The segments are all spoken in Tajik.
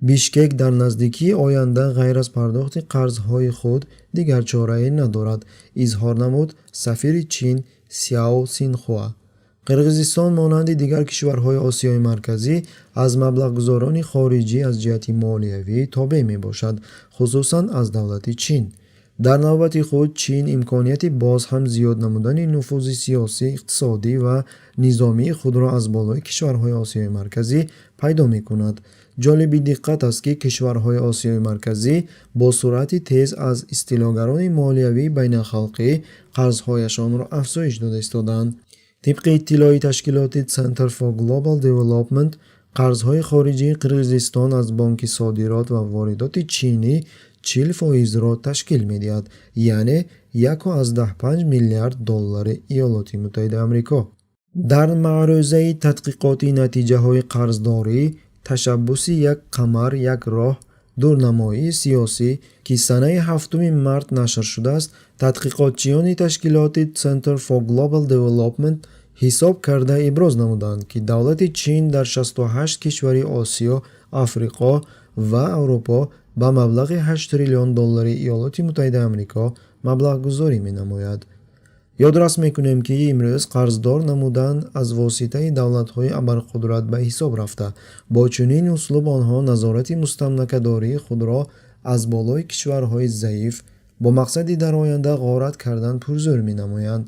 Бишкек дар наздикии оянда ғайр аз пардохти қарзҳои худ дигар чорае надорад, изҳор намуд сафири Чин Сяо Синхуа. Қирғизистон монанди дигар кишварҳои Осиёи Марказӣ аз маблағгузорони хориҷӣ аз ҷиҳати молиявӣ тобеъ мебошад, хусусан аз давлати Чин. Дар навбати худ Чин имконияти боз ҳам зиёд намудани нуфузи сиёсӣ, иқтисодӣ ва низомии худро аз болои кишварҳои Осиёи Марказӣ пайдо мекунад. Ҷолиби диққат аст, ки кишварҳои Осиёи Марказӣ бо суръати тез аз истилогарони молиявии байналхалқӣ қарзҳояшонро афзоиш дода истодаанд. Тибқи иттилои ташкилоти Center for Global Development, қарзҳои хориҷии Қирғизистон аз Бонки содирот ва воридоти чинӣ 40 фоизро ташкил медиҳад, яъне 1,5 миллиард доллари Иёлоти Муттаҳидаи Амрико. Дар маърӯзаи тадқиқоти натиҷаҳои қарздорӣ ташаббуси «Як қамар, як роҳ: дурнамоии сиёсӣ», ки санаи 7 март нашр шудааст, тадқиқотчиёни ташкилоти Center for Global Development ҳисоб карда иброз намуданд, ки давлати Чин дар 68 кишвари Осиё, Африқо ва Аврупо ба маблағи 8 триллион доллари Иёлоти Муттаҳидаи Амрико маблағгузорӣ менамояд. Ёдрас мекунем, ки имрӯз қарздор намудан аз воситаи давлатҳои абарқудрат ба ҳисоб рафта, бо чунин услуб онҳо назорати мустамлакадории худро аз болои кишварҳои заиф бо мақсади дар оянда ғорат кардан пурзӯр менамоянд.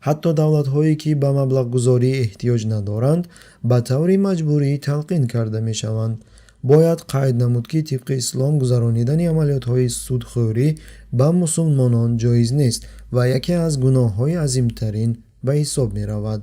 Ҳатто давлатҳое, ки ба маблағгузорӣ эҳтиёҷ надоранд, ба таври маҷбурӣ талқин карда мешаванд. Бояд қайд намуд, ки тибқи ислом гузаронидани амалиётҳои судхӯрӣ ба мусулмонон ҷоиз нест ва яке аз гуноҳҳои азимтарин ба ҳисоб меравад.